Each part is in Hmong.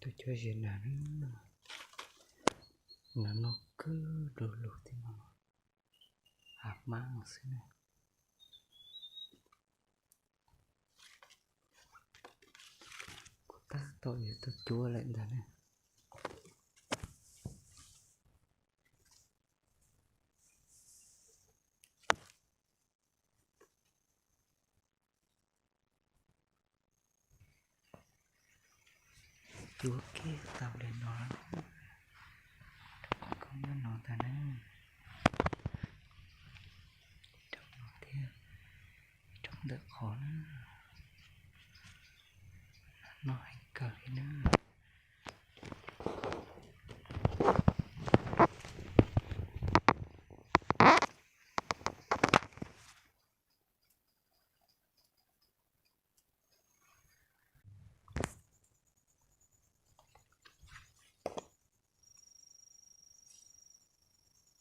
Tuaj cuab zes nag, nag no kawg lug lug thiab no, hav hmab xwb na. Kuv tab tom yuav tuaj cuab lawm ntag na. Cuab kiag tau li no, rau qhov koob nyob no ntag na. Rau no thiab, rau ntawm qhov na, no heev kawg li na.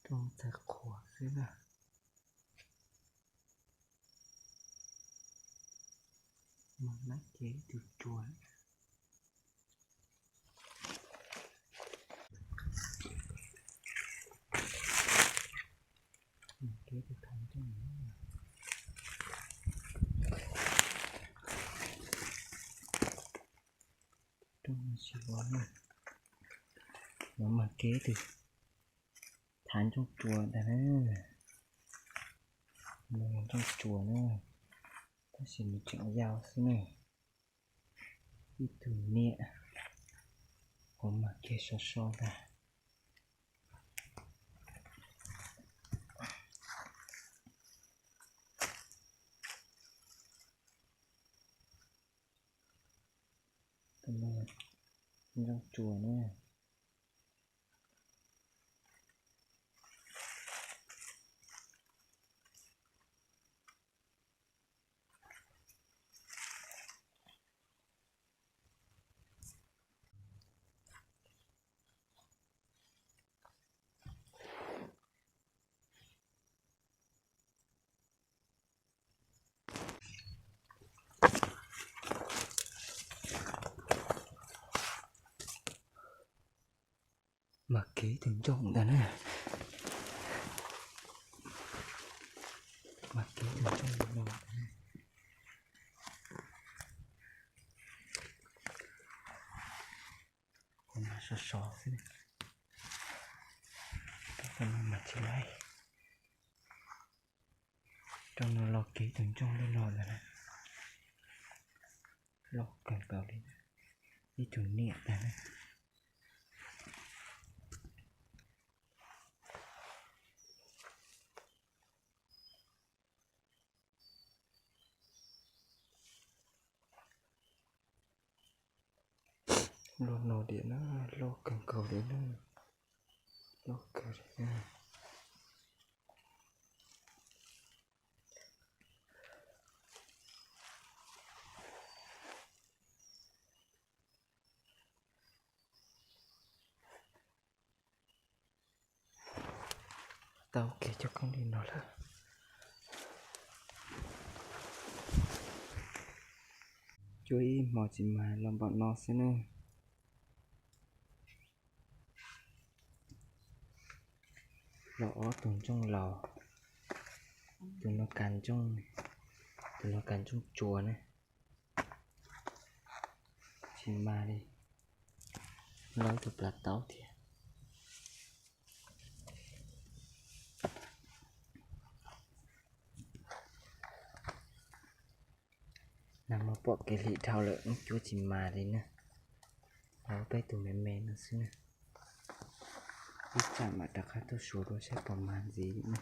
Rooj txawm qhuav xwb na. Mas nab kev tus tsua. Kev tus thav nrooj, rooj no tsis ua na. No mas kev tus thav nrooj tsua ntag na. Nrooj tsua na, tab sis nws tseem yau xwb na. Ib tug niam, kuv mas kiag so so ntag. Nrooj tsua na. Mas kev tus ntsooj ntag na. Mas kev tus ntsooj no. Kuv mas sov sov xwb, mas tsis laij. Rau no los kev tus ntsooj li no ntag na. Loj kawg nkaus li, ib tug niam ntag na. Loj no diam na, loj kawg nkaus li na, loj kawg li na. Tau kev coj koob li no lawm. Cuab ib hmo tsis mag los npaum no xwb na. Los ob tug ntsooj laus, tus no kas ntsooj, tus no kas ntsooj tsua na. Tsis mag li, los ib tug plav taub thiab. Nag hmo pom kev hli dhau lawm, cuab tsis mag li na. Los peb tug me me no xwb na. Ib tsam mam rov qab tuaj suav dua saib puas mag ntxiv na.